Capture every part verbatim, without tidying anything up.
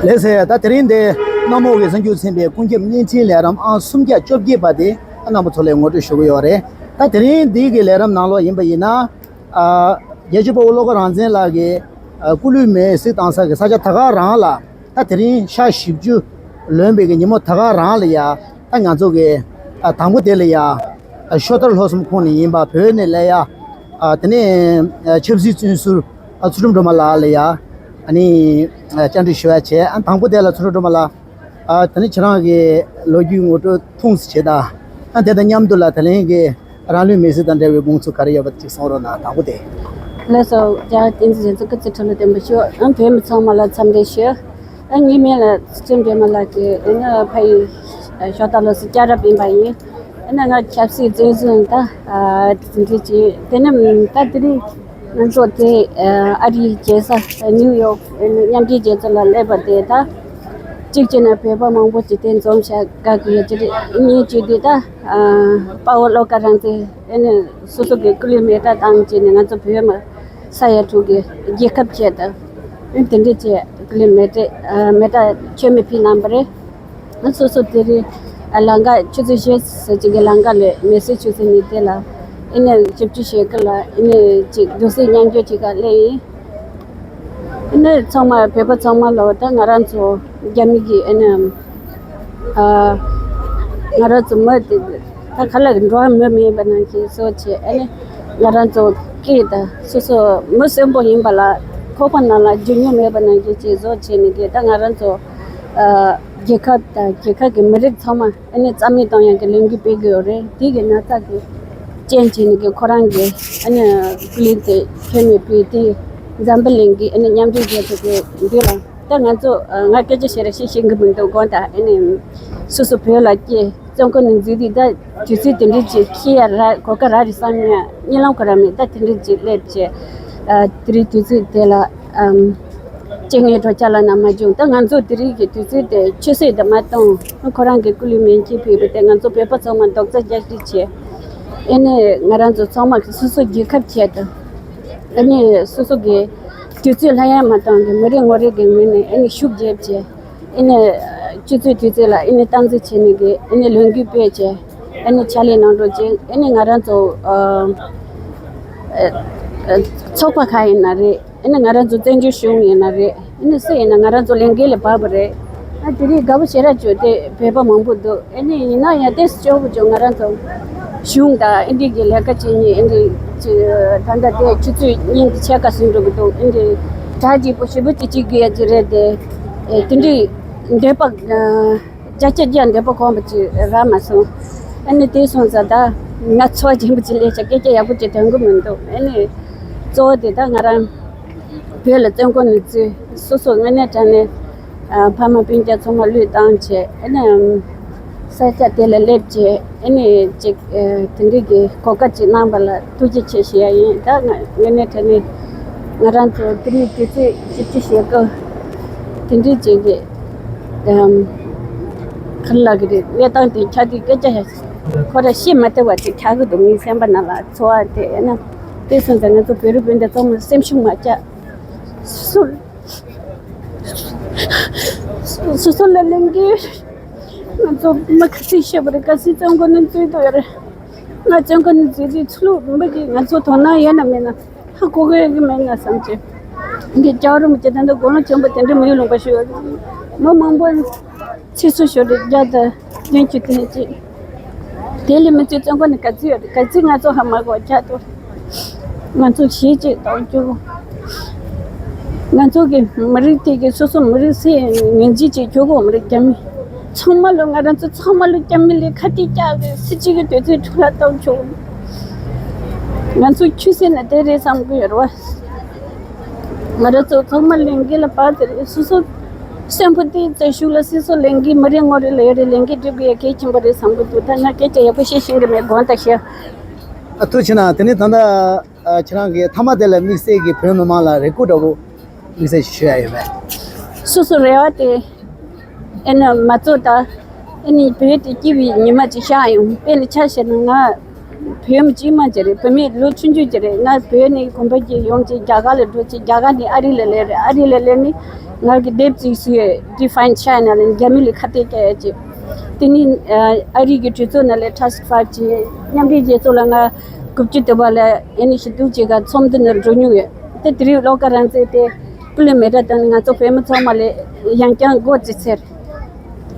ལགས་སེ། ད་དེ་རིང་འདི་གནམ་འོག་གི་གསར་འགྱུར་ཚན་པའི་ཀུན་ཁྱབ་བརྙན་འཕྲིན་ལས་རིམ་ཨང་སུམ་བརྒྱ་བཅོ་བརྒྱད་པ་དེ་རྣམ་པ་ཚོ་ལ་ངོ་སྤྲོད་ཞུ་གི་ཡོད་རེད། ད་དེ་རིང་འདི་གི་ལས་རིམ་ནང་ལོགས་ཡིན་པ་ཡིན་ན། ཨ། རྒྱལ་གཅེས་དཔའ་བོ་བློ་དགའ་རང་བཙན་ལགས་ཀྱི་ཨ་སྐུ་ལུས་མེར་བསྲེགས་བཏང་ས་གི་ས་ཆ་དེ་ག་རང་ལ། ད་དེ་རིང་ཞག་བཞི་བཅུ་ལོན་པའི་གི་ཉིན་མོ་དེ་ག་རང་ལ་ཡ། ད་ང་ཚོ་གི་ཨ་དང་པོ་དེ་ལ་ཡ། ཨ་ཤོ་ཐར་ལྷོ་སུམ་ཁོངས་ནས་ཡིན་པ་བོད་ནས་སླེབས་ཡ། ཨ་དེ་ནས་ཨ་ཆབ་སྲིད་བཙོན་ཟུར་ཨ་ཚུལ་ཁྲིམས་སྒྲོལ་མ་ལགས་ལ་ཡ། ཨ་ནི་ཨ་བཅར་འདྲི་ཞུ་ཡ་བྱས། ཨ་དང་པོ་དེ་ལ་ཚུལ་ཁྲིམས་སྒྲོལ་མ་ལགས། ཨ་དེ་ནི་ཁྱེད་རང་གི་ལོ་རྒྱུས་ངོ་སྤྲོད་ཐུང་ཙམ་བྱེད་དང་། ཨ་དེ་དང་མཉམ་དུ་ལ་ད་ལན་གྱི་རང་ལུས་མེར་སྲེག་དང་འབྲེལ་བའི་དགོངས་ཚུལ་ག་རེ་ཡོད་པ་ཅིག་གསུང་རོགས་གནང་། དང་པོ་དེ། ལགས་སོ། རྒྱལ་བ་བསྟན་འཛིན་རྒྱ་མཚོ་སྐུ་ཚེ་ཁྲི་ལོ་བརྟན་པར་ཤོག་ཨ་བོད་མི་ཚང་མ་ལ་འཚམས་འདྲི་ཞུ། ཨ་ངའི་མིང་ལ་ཚུལ་ཁྲིམས་སྒྲོལ་མ་ལགས་ཀྱི་ཨ་ནི་ཕ་ཡུལ་ཤོ་ཐར་ལྷོ་སུམ་སྐྱ་རབས་ཡིན་པ་ཡིན། ཨ་ནི་ང་ཆབ་སྲིད་བཙོན་ཟུར་ད་ཨ་དེ་འདྲ་ཅིག་དེ་ནི་ད་དེ་རིང་ང་ཚོ་དེ་ཨ་རིའི་རྒྱལ་ས་ནིའུ་ཡོག་མཉམ་འབྲེལ་རྒྱལ་ཚོགས་ལ་སླེབས་པ་དེ་ད་གཅིག་བྱས་ན་བོད་པ་མང་པོ་ཅིག་དེ་འཛོམས་བྱ་དགའ་གི་ཡོད་ཀྱི་རེད། གཉིས་བྱས་དུས་ད་ཨ་དཔའ་བོ་བློ་དགའ་རང་བཙན་ཨ་ནི་སོ་སོ་གི་སྐུ་ལུས་མེ་སྲེག་བཏང་བྱས་ནས་ང་ཚོ་བོད་མི་ས་ཡ་དྲུག་གི་རྒྱལ་ཁབ་བྱས་ད་ཨ་དེ་འདྲ་བྱས་སྐུ་ལུས་མེ་སྲེག་ཨ་མེ་སྲེག་མཆོད་མེ་ཕུལ་གནང་པ་རེད། སོ་སོ་དེ་རིང་ལམ་ཁ་ཆུ་ཚོད་བཞི་ཙམ་ཅིག་གི་ལམ་ཁ་ལ་མེ་སྲེག་ཆུ་ཚོད་གཉིས་དེ་ལ་ཨ་ནི་ཞབས་ཕྱི་བྱེད་སྐབས་ལ་ཨ་ནི་ཅིག་གདུང་སེམས་མཉམ་སྐྱེད་བྱེད་ག་སླེབས་ཡིན། ཨ་ནི་ཚང་མ་བོད་པ་ཚང་མ་ལོ་ད་ང་རང་ཚོ་རྒྱ་མི་གི་ཨ་ནི་ཨ་ང་རང་ཚོ་མི་དེ་ད་ག་ལ་འགྲོ་བ་མི་མེད་པ་ནང་བཞིན་བཟོ་བྱས། ཨ་ནི་ང་རང་ཚོ་སྐད་དང་སོ་སོ་མི་གསོན་པོ་ཡིན་པ་ལ་ཁོག་པ་ནང་ལ་རྒྱུ་ཉོ་མེད་པ་ནང་བཞིན་ཅིག་བཟོ་བྱས་ནས་གི་ད་ང་རང་ཚོ་ཨ་རྒྱལ་ཁབ་དང་རྒྱལ་ཁབ་ཀྱི་མི་རིགས་ཚང་མ་ཨ་ནི་རྩ་མེད་གཏོང་ཡག་གི་ལས་འགུལ་སྤེལ་གྱི་ཡོད་རེད། དེ་གི་ན་ཚ་གི་རྐྱེན་བྱས་ནས་གི་ཁོ་རང་གི་ཨ་ནི་ཀུ་ལི་དེ་ཁྱོད་ནས་ཕུལ་དེ་འཛམ་བུ་གླིང་གི་ཨ་ནི་མཉམ་འབྲེལ་རྒྱལ་ཚོགས་ཀྱི་འདི་ལ་ད་ང་ཚོ་ང་སྐད་ཆ་བཤད་ར་ཤེས་ཤེས་གི་མི་འདུག་དགོངས་དག་ཨ་ནི་སོ་སོ་བོད་ལ་སྐྱེས། བཙོན་ཁང་ནས་འཛུལ་དུས་ད་དུས་ཚོད་དེ་འདྲ་ཅིག་ཤི་ཡ་ར་གོ་སྐབས་རག་རེད་བསམ་ཡ་གཉིད་ལམ་ཁོ་ར་མེད། ད་དེ་འདྲ་ཅིག་སླེབས་བྱས། ཨ་དེ་རིང་དུས་ཚོད་དེ་ལ་ཨམ་སྐྱེ་དངོས་འགྲོ་ཆ་ལ་ན་མ་བྱུང་། ད་ང་ཚོ་དེ་རིང་གི་དུས་ཚོད་དེ་ཆུད་ཟོས་དུ་མ་གཏོང་། ཁོ་རང་གི་སྐུ་ལུས་མེ་མཆོད་ཕུལ་བ་དེ་ང་ཚོ་བོད་པ་ཚང་མ་རྡོག་རྩ་རྒྱག་རེས་བྱས། ཨེ་ནས་ང་རང་ཚོ་ཚང་མ་གི་སོ་སོ་རྒྱལ་ཁབ་ཆེད་དུ་ཨེ་ནས་སོ་སོ་གི་དུས་ཚོད་ལྷ་ཡང་མ་བཏང་གི་མི་རེ་ངོ་རེ་གི་ངོས་ནས་ཨེ་ནས་ཤུགས་རྒྱབ་བྱས། ཨེ་ནས་ཆུ་ཚོད་དུས་ཚོད་ལ་ཨེ་ནས་སྟངས་འཛིན་བྱས་ནས་གི་ཨེ་ནས་ལས་འགུལ་སྤེལ་བྱས། ཨེ་ནས་ཕྱག་ལས་གནང་རོགས་བྱས། ཨེ་ནས་ང་རང་ཚོ་ཨ་ཨ་ཚོགས་པ་ཁག་ཡིན་ན་རེད། ཨེ་ནས་ང་རང་ཚོ་བཙན་བྱོལ་གཞུང་ཡིན་ན་རེད། ཨེ་ནས་སུ་ཡིན་ན་ང་རང་ཚོ་ལས་འགན་ལ་བབས་པ་རེད། ཨ་དེ་རིང་དགའ་པོ་ཞེ་དྲག་བྱུང་། དེ་བོད་པ་མང་པོ་འདུག་ཨེ་ནས་ཡིན་ན་ཡང་ཏོག་ཙམ་སྐྱོ་པོ་བྱུང་། ང་རང་ཚོ་གཞུང་དང་ཨེ་འདྲས་ཀྱི་ལས་ཀ་བྱེད་མཁན་ཨེ་འདྲས་ཀྱི་ད་ལྟ་དེ་ཆུ་ཚོད་གཉིས་ཀྱི་ཕྱེད་ཀ་ཟིན་འགྲོ་གི་འདུག་ཨེ་འདྲས་གྲ་རྒྱས་པོ་ཞེ་པོ་ཅིག་བྱེད་དགོས་ཡ་ཅིག་རེད་དེ། ཨེ་དེ་འདྲས་འདོད་པ་ཨ་བརྒྱ་ཆ་བརྒྱ་འདོད་པ་ཁོམ་པ་ཅིག་རག་མ་སོང་། ཨེ་ནས་དེ་སོང་ཙང་ད་ང་ཚོགས་ཆེན་པོ་ཅིག་སླེབས་ཤག་སྐད་ཆ་ཡག་པོ་ཅིག་དྲན་གི་མི་འདུག་ཨེ་ནས་གཙོ་བོ་དེ་ད་ང་རང་བོད་ལ་བཙོན་ཁང་ནས་བཙོན། སོ་སོ་དངོས་གནས་དྲང་གནས་ཨ་ཕ་མ་སྤུན་ཀྱག་ཚང་མ་བློས་བཏང་བྱས། ཨེ་ནས་ས་ཆ་དེ་ལ་སླེབས་བྱས། ཨེ་ནས་ཅིག་ཨ་དེ་འདྲས་ཀྱི་གོ་སྐབས་ཅིག་གནང་བ་ལ་ཐུགས་རྗེ་ཆེ་ཞུ་ཡ་ཡིན། ད་ང་དངོས་གནས་དྲང་གནས་ང་རང་ཚོ་དེ་རིང་དུས་ཚོད་ཞིབ་ཕྲ་བྱེད་སྐབས་དེ་འདྲས་ཅིག་གི་ཨམ་ག་རེ་ལབ་གི་རེད། གནས་སྟངས་དེ་ཆགས་དུས་སྐད་ཆ་ཁོ་ར་བཤད་མ་ཐུབ་པ་ཅིག་ཆགས་གི་འདུག་མི་སེམས་པ་ནང་ལ་ཚོར་བ་དེ། ཨེ་ན་དེ་སོང་ཙང་ང་ཚོ་བོད་རིགས་སྤུན་ཟླ་ཚང་མ་སེམས་ཤུགས་མ་ཆག་སོ་སོ་སོ་ལ་ལན་གི་ང་ཚོ་མི་ག་ཚོད་ཤེས་པ་རེད། ག་ཚོད་བཙོན་ཁང་ནང་འཛུལ་འདུག་ཡ་རེད། ང་བཙོན་ཁང་ནང་འཛུལ་དུས་ཚུར་ལོག་མི་གི་ང་ཚོ་དོ་སྣང་ཡོད་ན་མེད་ན་ཧ་གོ་གི་ཡོད་གི་མེད་ན་བསམ་གྱི། འདི་ལྕགས་རི་མོ་ཅན་ད་ལྟ་དགུང་ལོ་ཆེན་པོ་དེ་འདྲ་མི་ཡོང་ལུང་པ་ཞུ་ཡོད། མི་མང་པོ་ཚེ་སྲོག་ཤོར་རེད། བརྒྱ་དང་བདུན་ཅུ་དོན་གཅིག་དེ་ལས་མི་ཚོས་བཙོན་ཁང་ནས་ག་ཚོད་ཡོད་རེད། ག་ཚོད་ང་ཚོ་ཧ་མ་གོ་ཁྱག་ཏུ། ང་ཚོ་གཞིས་བྱེས་དང་ཁྱོ་ག་ང་ཚོ་གི་མི་རིགས་དེ་གི་སོ་སོ་མི་རིགས་སེ་ངན་ཇི་ཅིག་ཁྱོ་གོ་མི་རིགས་རྒྱ་མི་ཚང་མ་ལོ་ང་རང་ཚོ་ཚང་མ་ལོ་རྒྱ་མི་ལས་ཁ་གཏད་བཅག་གི་སྲིད་སྤྱི་གི་དུས་ཚོད་འཕྲོ་བརླག་བཏང་ཆོག་ང་ཚོ་ཆུད་ཟོས་ན་དེ་རེད་བསམ་གི་ཡོད་རེད་བ། ང་རང་ཚོ་ཚང་མ་ལས་འགན་ལ་བབས་ཏེ་རེད། སོ་སོ་གསོན་པོ་དེའི་རྩ་ཤུགས་ལ་སོ་སོ་ལས་འགན་མི་རེ་ངོ་རེ་ལ་ཡོད་རེད། ལས་འགན་སྒྲུབ་དགོས་ཡ་གལ་ཆེན་པོ་རེད་བསམ་གི་འདུག་ད་ང་སྐད་ཆ་ཡག་པོ་བཤད་ཤེས་གི་མེད། དགོངས་དག་ཞུ། ཨ་ཐུགས་རྗེ་གནང་། དེ་ནས་ད་ལྟ་ཨ་ཁྱེད་རང་གིས་མཐའ་མ་དེ་ལ་དམིགས་བསལ་གྱི་བོད་མི་མང་ལ་རེ་སྐུལ་འདྲ་པོ་དམིགས་བསལ་ཞིག་ཞུ་ཡ་ཡོད་པས། སོ་སོ་རེ་བ་དེ་ཨེ་ནི་མ་རྩོད་ད། ཨེ་ནི་བོད་དེ་སྐྱིད་པའི་ཉི་མ་ཅིག་ཤར་ཡོང་། དཔེར་ན་ཆ་བཞག་ན་ང་བོད་མི་གཅིག་མ་ཅིག་རེད། བུད་མེད་ལོ་ཆུང་ཆུང་ཅིག་རེད། ང་བོད་ནས་གོམ་པ་བརྒྱབ་ཡོང་ཅིག་རྒྱ་གར་ལ་འགྲོ་ཅིག་རྒྱ་གར་ནས་ཨ་རི་ལ་སླེབས་རེད། ཨ་རི་ལ་སླེབས་ནས་ ང་གི་དེབ་ཅིག་སུས་Define China ལ་རྒྱ་མི་ལ་ཁ་གཏད་བྱས་ཡ་ཅིག་དེ་ནི་ཨ་རི་གི་གྲོས་ཚོགས་ནང་ལ་Task Five ཅིག་མཉམ་འབྲེལ་རྒྱལ་ཚོགས་ལ་ང་དགུ་བཅུ་དུ་བ་ལ་ཨེ་ནི་ཞི་ཏུ་ཅིག་ག་ཚོགས་འདུ་ནང་འགྲོ་མྱོང་ཡོད། དེ་དེ་རིང་བློ་དགའ་རང་བཙན་དེ་པུ་ལི་མེ་ཏྲ་དང་ང་ཚོ་བོད་མི་ཚང་མ་ལ་ཡང་བསྐྱར་མགོ་ཚོས་ཚར།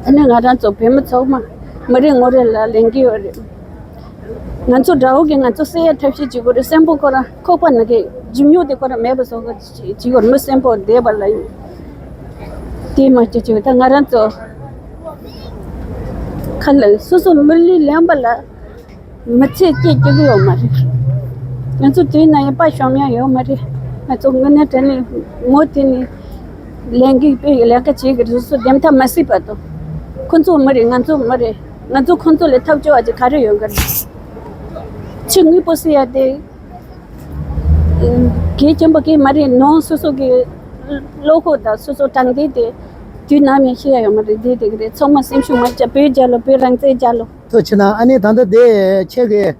ཨ་ནི་ང་རང་ཚོ་བོད་མི་ཚང་མ་མི་རེ་ངོ་རེ་ལ་ལེན་གྱི་ཡོད་རེད། ང་ཚོ་དགྲ་བོ་གིས་ང་ཚོ་བསད་ཡ་ཐབས་ཤེས་བྱེད་དགོས་རེད། གསོན་པོ་ཁོ་རང་ཁོག་པ་ནང་གི་འཇིབས་ཉོག་དེ་ཁོ་རང་མེད་པ་བཟོ་དགོས་བྱེད་དགོས་རེད། མི་གསོན་པོ་བསྡད་པ་ལ་ཡིན། དེ་མ་བྱེད་བྱེད་ད་ང་རང་ཚོ་ཁ་ལ་སོ་སོ་མི་ལུས་ལེན་པ་ལ་མི་ཚེ་སྐྱེལ་སྐྱེལ་གི་ཡོད་མ་རེད། ང་ཚོ་དུས་ན་ཡང་དཔའ་ཞུམ་ཡ་ཡོད་མ་རེད། ང་ཚོ་དངོས་གནས་དྲང་གནས་ངོ་དེ་ནས་ལས་འགུལ་སྤེལ་གི་ལས་ཀ་བྱེད་གི་རེད། སོ་སོ་བདེན་མཐའ་མ་སྲིད་པ་དང་། ཁོ་ཚོ་མི་རེད། ང་ཚོ་མི་རེད། ང་ཚོ་ཁོ་ཚོ་ལས་ཐབས་སྐྱོ་བ་ཅིག་ག་རེ་ཡོད་གི་རེད། ཕྱི་དངོས་པོ་ཟེར་ཡ་དེ་གལ་ཆེན་པོ་གལ་མ་རེད། ནང་སོ་སོ་གི་བློ་ཁོག་དང་སོ་སོ་དྲང་བདེན་དེ་དུས་ནམ་ཡང་ཤི་ཡ་ཡོད་མ་རེད། དེ་དེ་གི་རེད། ཚང་མ་སེམས་ཤུགས་མ་ཆག་བོད་རྒྱལ་ལོ། བོད་རང་བཙན་རྒྱལ་ལོ། ཐུགས་རྗེ་གནང་། ཨ་ནི་ད་ལྟ་དེ་ཁྱེད་ཀྱིས་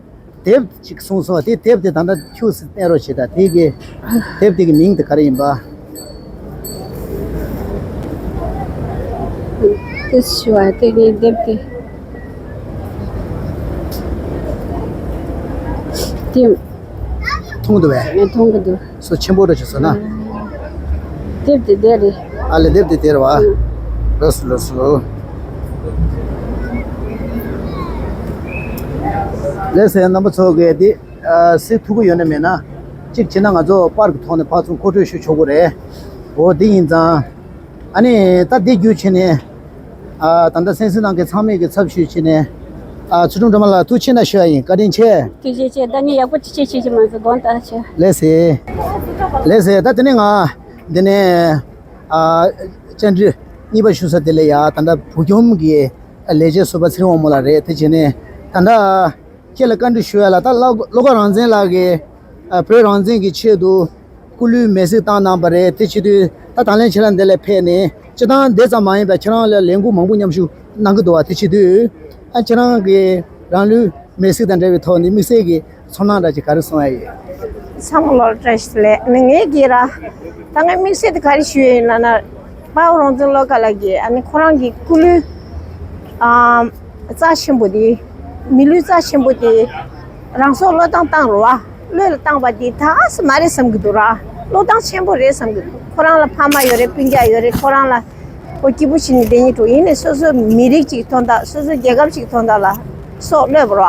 དེབ་ཅིག་གསུངས་སོང་། དེ་དེབ་དེ་ད་ལྟ་ཁྱུག་ཙམ་བསྟན་རོགས་བྱེད་དང་། དེ་གི་དེབ་དེ་གི་མིང་དེ་ག་རེ་ཡིན་པ། དེ་ཞུ་བ་དེ་གི་དེབ་དེ་དེ་མཐོང་འདུག་བས། ངས་མཐོང་གི་འདུག་སོ་ཆེན་པོ་རེ་བྱས་སོང་ན། དེབ་དེ་དེ་རེད། ཨ་ལེ། དེབ་དེ་དེ་རེད་བ། ལགས་སོ་ལགས་སོ། ལགས་སེ། རྣམ་པ་ཚོ་གིས་འདི་ཨ་གཟིགས་ཐུབ་ཀྱི་ཡོད་ན་མེད་ན། གཅིག་བྱས་ན་ང་ཚོ་པར་གྱི་ཐོག་ནས་ཕར་ཚུར་མཁོ་སྤྲོད་ཞུ་ཆོག་གི་རེད། འོ་དེ་ཡིན་ཙང་། ཨ་ནི་ད་འདི་བརྒྱུད་བྱས་ནས་ཨ་ད་ལྟ་གསན་གཟིགས་གནང་མཁན་ཚང་མས་ཀྱི་ཚབ་ཞུས་བྱས་ནས། ཨ་ཚུལ་ཁྲིམས་སྒྲོལ་མ་ལགས་ཐུགས་རྗེ་ཆེ་གནང་ཞུ་བ་ཡིན། བཀའ་དྲིན་ཆེ། ཐུགས་རྗེ་ཆེ། ད་ནི་ཡག་པོ་ཅིག་བྱེད་ཤེས་ཀྱི་མ་ཟད་དགོངས་དག་ཆེ། ལགས་སེ། ལགས་སེ། ད་དེ་ནས་ང་འདི་ནས་ཨ་བཅར་འདྲི་གཉིས་པ་ཞུ་ས་དེ་ལ་ཡ། ད་ལྟ་བོད་ཁྱིམ་གྱི་ལས་བྱེད་ཟུར་པ་ཚེ་རིང་དབང་མོ་ལགས་རེད། དེ་བྱས་ནས་ད་ལྟ་ཁྱེད་ལ་བཀའ་འདྲི་ཞུ་ཡ་ལ། ད་བློ་བློ་དགའ་རང་བཙན་ལགས་ཀྱིས་ཨ་བོད་རང་བཙན་གྱི་ཆེད་དུ་སྐུ་ལུས་མེར་སྲེག་བཏང་གནང་བ་རེད། དེ་བྱེད་དུས་ད་ད་ལན་ཁྱེད་རང་འདི་ལ་ཕེབས་ནས་སྤྱིར་བཏང་འདི་ཙམ་མ་ཡིན་པར་ཁྱེད་རང་ལ་ལས་འགུལ་མང་པོ་མཉམ་ཞུགས་གནང་གི་འདུག་བ། དེ་བྱེད་དུས་ཨ་ཁྱེད་རང་གིས་རང་ལུས་མེར་སྲེག་དང་འབྲེལ་བའི་ཐོག་ནས་དམིགས་བསལ་གྱི་ཚོར་སྣང་འདྲ་ཅིག་ག་རེ་གསུང་ཡ་ཡོད། ཚང་མ་ལོར་བཀྲ་ཤིས་བདེ་ལེགས། ནི་ངས་གིས་ར་ད་ངས་དམིགས་བསལ་དུ་ག་རེ་ཞུ་ཡ་ཡིན་ལབ་ན། དཔའ་བོ་རང་བཙན་བློ་དགའ་ལགས་ཀྱིས་ཨ་ནི་ཁོ་རང་གི་སྐུ་ལུས་ཨ་རྩ་ཆེན་པོ་དེ། མི་ལུས་རྩ་ཆེན་པོ་དེ་རང་སྲོག་བློས་བཏང་བཏང་རུ་བ། བློས་ལ་བཏང་བ་དེ་ད་ག་སེ་མ་རེད་བསམ་གྱི་འདུག་ར། བློས་བཏང་ཆེན་པོ་རེད་བསམ་གྱི་འདུག་ཁོ་རང་ལ་ཕ་མ་ཡོད་རེད། སྤུན་ཀྱག་ཡོད་རེད། ཁོ་རང་ལ་ཁོ་སྐྱིད་པོ་བྱས་ནས་བསྡད་སྙིང་བྲོ། ཡིན་ནའི་སོ་སོའི་མི་རིགས་ཅིག་དོན་དག་སོ་སོའི་རྒྱལ་ཁབ་ཅིག་དོན་དག་ལ་སྲོག་བློས་པ་ར།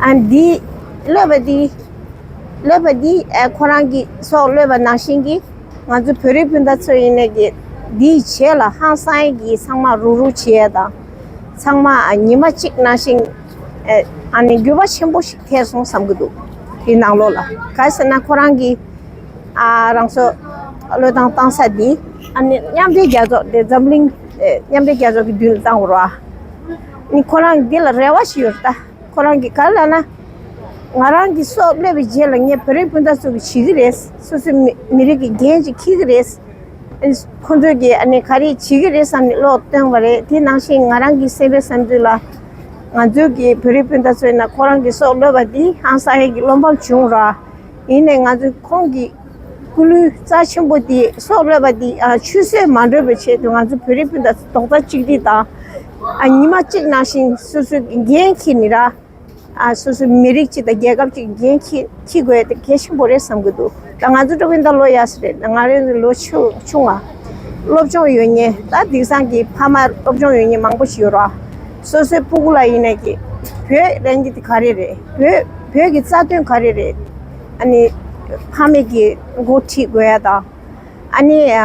ཨ་འདི་བློས་པ་འདི་བློས་པ་འདི་ཨ་ཁོ་རང་གི་སྲོག་བློས་པ་ནང་བཞིན་གྱི་ང་ཚོ་བོད་རིགས་སྤུན་ཟླ་ཚོ་ཡིན་ནའི་གི་འདིའི་རྗེས་ལ་ཧང་སང་ཡས་ཀྱི་ཚང་མ་རུག་རུག་བྱེད་ཡས་དང་། ཚང་མ་ཨ་ཉི་མ་གཅིག་ནང་བཞིན་ཨ་ཨ་ནི་འགྱུར་བ་ཆེན་པོ་ཞིག་ཐེབས་སོང་བསམ་གྱི་འདུག་དེའི་ནང་ལོགས་ལ་ག་རེ་ཟེར་ན་ཁོ་རང་གི་ཨ་རང་སྲོག་བློས་བཏང་བཏང་ས་འདི་ཨ་ནི་མཉམ་འབྲེལ་རྒྱལ་ཚོགས་དེ་འཛམ་གླིང་ཨ་མཉམ་འབྲེལ་རྒྱལ་ཚོགས་ཀྱི་མདུན་ལ་བཏང་བ་རེད་བ། ཨ་ནི་ཁོ་རང་འདི་ལ་རེ་བ་ཞིག་ཡོད་རེད་ད། ཁོ་རང་གིས་ག་རེ་ལབ་ན། ང་རང་གི་སྲོག་བློས་པའི་རྗེས་ལ་ངས་བོད་རིགས་སྤུན་ཟླ་ཚོ་གི་བྱེད་ཀྱི་རེད། སོ་སོའི་མི་མི་རིགས་ཀྱི་འགན་ཅིག་འཁྱེར་གྱི་རེད། ཁོ་ཚོས་ཀྱིས་ཨ་ནི་ག་རེ་བྱེད་ཀྱི་རེད་བསམ་ནས་བློ་བཏོན་པ་རེད། དེ་ནང་བཞིན་ང་རང་གི་སེམས་པའི་བསམ་ཚུལ་ལ། ང་ཚོའི་གི་བོད་རིགས་སྤུན་ཟླ་ཚོ་ཡིན་ན་ཁོ་རང་གི་སྲོག་བློས་པ་འདི་ཧང་སང་ཡས་ཀྱི་བློ་ཕམ་བྱུང་ར། ཡིན་ནའི་ང་ཚོས་ཁོང་གི་སྐུ་ལུས་རྩ་ཆེན་པོ་དེ་སྲོག་བློས་པ་དེ་ཨ་ཆུད་ཟོས་མ་འགྲོ་བའི་ཆེད་དུ་ང་ཚོ་བོད་རིགས་སྤུན་ཟླ་རྡོག་རྩ་གཅིག་སྒྲིལ་དང་། ཨ་ཉི་མ་གཅིག་ནང་བཞིན་སོ་སོའི་འགན་འཁྱེར་ནས་ར། ཨ་སོ་སོའི་མི་རིགས་གཅིག་དང་རྒྱལ་ཁབ་གཅིག་འགན་འཁྱེར་འཁྱེར་དགོས་དེ་གལ་ཆེན་པོ་རེད་བསམ་གྱི་འདུག་ད་ང་ཚོ་འགྲོ་གིན་ད་ལོ་ཡག་ས་རེད། ང་རང་ཚོ་ལོ་ཆུང་ཆུང་བ། སློབ་སྦྱོང་ཡོད་མཁན་ད་དེང་སང་གི་ཕ་མ་སློབ་སྦྱོང་ཡོད་མཁན་མང་པོ་ཞིག་ཡོད་ར། སོ་སོའི་སྤུ་གུ་ལ་ཡིན་ནའི་གི་བོད་རང་གི་དེ་ག་རེ་རེད། བོད་བོད་ཀྱི་རྩ་དོན་ག་རེ་རེད། ཨ་ནི་ཕ་མེས་ཀྱི་འགོ་ཁྲིད་དགོས་ཡ་དང་། ཨ་ནི་ཨ་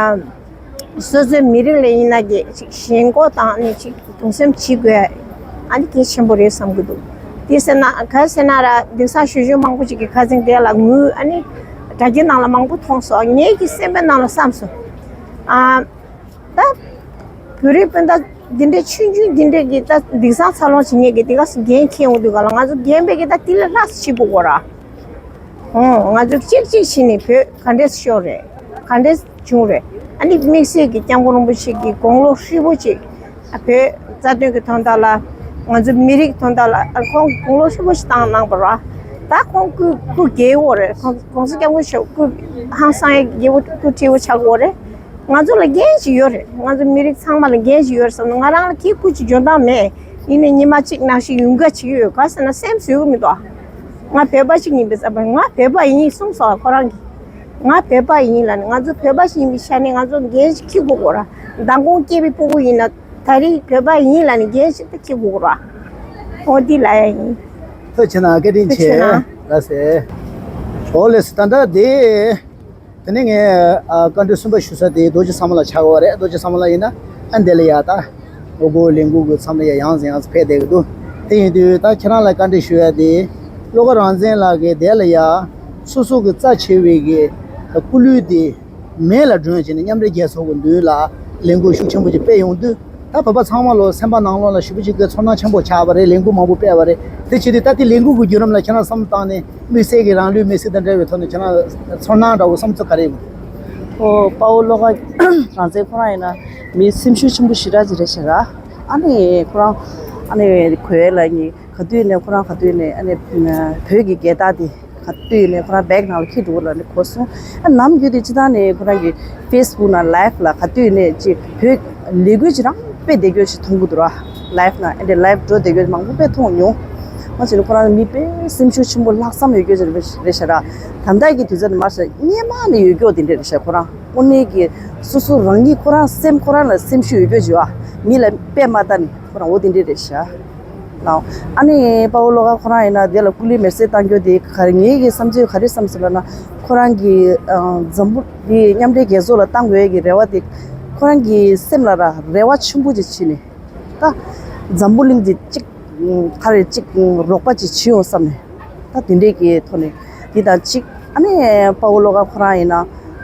སོ་སོའི་མི་རིགས་ལ་ཡིན་ན་གི་ཅིག་ཞེན་ཁོག་དང་ཨ་ནི་ཅིག་གདུང་སེམས་བྱེད་དགོས་ཡ་ཨ་ནི་གལ་ཆེན་པོ་རེད་བསམ་གྱི་འདུག་དེ་ཟེར་ན་ག་ཟེར་ན་ར་དེང་སང་ཞུ་ཞུ་མང་པོ་ཅིག་གི་ཁ་སང་དེ་ལ་ངུས། ཨ་ནི་དྲ་རྒྱའི་ནང་ལ་མང་པོ་མཐོང་སོང་། ངེད་ཀྱི་སེམས་པའི་ནང་ལ་བསམ་སོང་། ཨ་ད་བོད་རིགས་སྤུན་ཟླ་འདི་འདྲའི་ཆུང་ཆུང་འདི་འདྲའི་གི་ད་དེང་སང་འཚར་ལོངས་བྱེད་མཁན་གི་དེ་ག་སེ་འགན་འཁྱེར་འོང་དུས་ག་ལ་ང་ཚོ་རྒན་པའི་གི་ད་དེ་ལས་ལྷག་ཙམ་བྱེད་དགོས་གོ་ར། ཨོ་ང་ཚོ་གཅིག་གཅིག་བྱས་ནས་བོད་ག་འདྲས་ཤོར་རེད། ག་འདྲས་བྱུང་རེད། ཨ་ནི་དམིགས་བསལ་གྱི་སྐྱབས་མགོན་རིན་པོ་ཆེ་གི་དགུང་ལོ་ཧྲིལ་པོ་ཅིག་ཨ་བོད་རྩ་དོན་གྱི་དོན་དག་ལ་ང་ཚོ་མི་རིགས་དོན་དག་ལ་ཨ་ཁོང་དགུང་ལོ་ཧྲིལ་པོ་ཞིག་བཏང་གནང་བ་ར། ད་ཁོང་སྐུ་སྐུ་རྒྱལ་པོ་རེད། ཁོང་གོང་ས་སྐྱབས་མགོན་ཆེན་པོ་སྐུ་ཧང་སང་ཡས་རྒྱལ་པོ་སྐུ་བགྲེས་པོ་ཆགས་ཀྱི་ཡོད་རེད། ང་ཚོ་ལ་འགན་ཞིག་ཡོད་རེད། ང་ཚོ་མི་རིགས་ཚང་མ་ལ་འགན་ཞིག་ཡོད་རེད་བསམ་ན། ང་རང་ལ་གི་སྐུ་ཅིག་འཇོན་ཐང་མེད། ཡིན་ནའི་ཉི་མ་གཅིག་ནང་བཞིན་ཡོང་ག་བྱེད་ཀྱི་ཡོད། ག་ཟེར་ན་སེམས་བཟོད་ཀྱི་མི་འདུག་ང་བོད་པ་ཞིག་ཡིན་པའི་ས་བ། ང་བོད་པ་ཡིན་གསུངས་སོང་ཁོ་རང་གིས། ང་བོད་པ་ཡིན་ལབ་ནས། ང་ཚོ་བོད་པ་ཞིག་ཡིན་པའི་ཆ་ནས་ང་ཚོ་འགན་ཞིག་འཁྱེར་དགོས་ཀྱི་རེད། མདང་དགོང་སྐྱེས་པའི་ཕྲུ་གུ་ཡིན་ན་ད་རེས་བོད་པ་ཡིན་ལབ་ནས་འགན་ཞིག་ད་འཁྱེར་དགོས་ཀྱི་རེད། འོ་འདི་ལབ་ཡ་ཡིན། ཐུགས་རྗེ་གནང་། བཀའ་དྲིན་ཆེ། ཐུགས་རྗེ་གནང་། ལགས་སེ། འོ་ལགས་སེ། ད་ལྟ་དེ། དེ་ནས་ངས་ཨ་བཀའ་འདྲི་གསུམ་པ་ཞུ་ས་དེ་རྡོ་རྗེ་ས་མོ་ལ་ཆགས་ཡོད་རེད། རྡོ་རྗེ་ས་མོ་ལ་ཡིན་ན་ཨ་འདི་ལ་ཡ་ད་ངོ་རྒོལ་ལས་འགུལ་གྱི་མཚམས་ལ་ཡ་ཡང་སེ་ཡང་སེ་ཕེབས་བསྡད་ཀྱི་འདུག་དེ་ཡིན་དུས་ད་ཁྱེད་རང་ལ་བཀའ་འདྲི་ཞུ་ཡ་དེ། བློ་དགའ་རང་བཙན་ལགས་ཀྱིས་དེ་ལ་ཡ་སོ་སོ་གི་རྩ་ཆེ་བའི་གི་སྐུ་ལུས་དེ་མེ་ལ་སྒྲོན་བྱས་ནས་མཉམ་འབྲེལ་རྒྱལ་ཚོགས་ཀྱི་མདུན་ལ་ལས་འགུལ་ཤུགས་ཆེན་པོ་ཅིག་སྤེལ་ཡོང་དུས། ད་བོད་པ་ཚང་མ་ལོ་སེམས་པ་ནང་ལོགས་ལ་ཞེ་པོ་ཅིག་གི་ཚོར་སྣང་ཆེན་པོ་ཆགས་པ་རེད། ལས་འགུལ་མང་པོ་སྤེལ་བ་རེད། དེ་བྱེད་དུས་ད་ལྟའི་ལས་འགུལ་གྱི་བརྒྱུད་རིམ་ལ་ཁྱེད་རང་བསམ་བློ་བཏང་ནས་དམིགས་བསལ་གྱི་རང་ལུས་མེར་སྲེག་དང་འབྲེལ་བའི་ཐོག་ནས་ཁྱེད་རང་ཚོར་སྣང་འདྲ་བོ་བསམ་ཚུལ་ག་རེ་ཡོད། ཨོ། དཔའ་བོ་བློ་དགའ་རང་བཙན་ཁོ་རང་ཡིན་ན་མི་སེམས་ཤུགས་ཆེན་པོ་ཞེ་དྲག་ཅིག་རེད་ཤག་ཨ་ནི་ཁོ་རང་ཨ་ནི་གོ་ཡ་ལ་ནི་ག་དུས་ནས་ཁོ་རང་ག་དུས་ནས་ཨ་ནི་བོད་ཀྱི་རྒྱལ་དར་དེ། ག་དུས་ནས་ཁོ་རང་བེག་ནང་ལ་འཁྱེར་འགྲོ་གི་ལབ་ནས་གོ་སོང་། ཨ་ནམ་རྒྱུན་དུ་སྤྱིར་བཏང་ནས་ཁོ་རང་གི་ཕེ་སི་བུག་ནང་ལའེབ་ལ་ག་དུས་ནས་ཅིག་བོད་ལས་འགུལ་ཅིག་རང་དཔེ་བསྡད་རྒྱུ་ཅིག་མཐོང་གི་འདུག་ར། ལའེབ་ནང་ཨེ་འདྲ་ལའེབ་འགྲོ་བསྡད་རྒྱུ་མང་པོ་དཔེ་མཐོང་མྱོང་། ང་ཚོ་ནི་ཁོ་རང་མི་དཔེ་སེམས་ཤུགས་ཆེན་པོ་ལྷག་བསམ་ཡོད་རྒྱུ་ཅིག་རེད་ཤག་ར། ད་ལྟ་གི་དུས་ཚོད་ནས་མར་ཤག་སྔོན་མ་ནས་ཡོད་རྒྱུ་དེ་འདྲ་རེད་ཤག་ཁོ་རང་དངོས་གནས་ཀྱི་སོ་སོ་རང་ཉིད་ཁོ་རང་སེམས་ཁོ་རང་ལ་སེམས་ཤུགས་ཡོད་རྒྱུ་ཅིག་བ། མི་ལ་དཔེ་མ་ལྟ་ནས་ཁོ་རང་འོ་དེ་འདྲ་རེད་ཤག་ལའོ། ཨ་ནི་དཔའ་བོ་བློ་དགའ་ཁོ་རང་ཡིན་ན་དེ་ལ་སྐུ་ལུས་མེར་སྲེག་བཏང་རྒྱུ་དེ་ག་རེ། ངའི་གི་བསམ་ཚུལ་ག་རེ་བསམ་ཟེར་ལབ་ན། ཁོ་རང་གི་ཨ་འཛམ་བུ་འདི་མཉམ་འབྲེལ་རྒྱལ་ཚོགས་ལ་བཏང་དགོས་ཀྱི་རེ་བ་དེ་ཁོ་རང་གི་སེམས་ལ་ར་རེ་བ་ཆེན་པོ་ཅིག་བྱས་ནས། ད་འཛམ་བུ་གླིང་འདི་གཅིག་ག་རེ་གཅིག་རོགས་པ་ཅིག་བྱེད་ཡོང་བསམ་ནས། ད་དེ་འདྲས་ཀྱི་ཐོག་ནས་འདི་དང་གཅིག་ཨ་ནི་དཔའ་བོ་བློ་དགའ་ཁོ་རང་ཡིན་ན་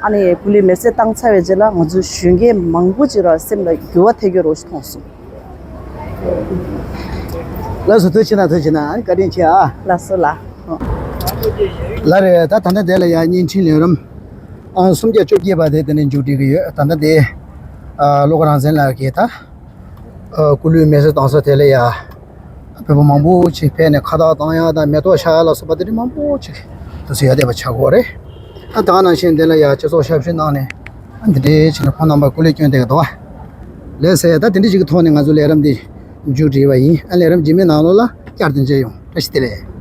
ཨ་ནི་སྐུ་ལུས་མེར་སྲེག་བཏང་ཚར་བའི་རྗེས་ལ་ང་ཚོ་གཞོན་སྐྱེས་མང་པོ་ཅིག་ར་སེམས་ལ་འགྱུར་བ་ཐེབས་ཡོད་རོགས་ཞིག་མཐོང་སོང་། ལགས་སོ། ཐུགས་རྗེ་གནང་། ཐུགས་རྗེ་གནང་། བཀའ་དྲིན་ཆེ་ཨ། ལགས་སོ་ལགས། ལགས་རེད། ད་ད་ལྟ་དེ་ལ་ཡ་བརྙན་འཕྲིན་ལས་རིམ་ཨང་སུམ་བརྒྱ་བཅོ་བརྒྱད་པ་དེ་དེ་ནས་མཇུག་སྒྲིལ་གྱི་ཡོད། ད་ལྟ་དེ་ཨ་བློ་དགའ་རང་བཙན་ལགས་ཀྱིས་ད་ཨ་སྐུ་ལུས་མེར་སྲེག་བཏང་ས་དེ་ལ་ཡ་བོད་པ་མང་པོ་ཅིག་ཕེབས་ནས་ཁ་བཏགས་བཏང་ཡ་དང་མེ་ཏོག་ཤར་ཡ་ལ་སོགས་པ་དེ་འདྲ་མང་པོ་ཅིག་དུས་སུ་ཡ་བསྡད་པ་ཆགས་ཀྱི་ཡོད་རེད། ཨ་ད་ག་ནང་བཞིན་དེ་ལ་ཡ་སྤྱི་ཚོགས་ཞབས་ཞུ་གནང་ནས་ཨ་འདི་འདྲའི་ཅིག་ལ་ཁོང་རྣམ་པ་སྐུ་ལས་བསྐྱོན་བསྡད་ཀྱི་འདུག་བ། ལགས་སེ། ད་དེ་འདྲ་ཅིག་གི་ཐོག་ནས་ང་ཚོ་ལས་རིམ་འདི་མཇུག་སྒྲིལ་བ་ཡིན། ཨ་ལས་རིམ་རྗེས་མའི་ནང་ལོགས་ལ་བསྐྱར་དུ་མཇལ་ཡོང་། བཀྲ་ཤིས་བདེ་ལེགས།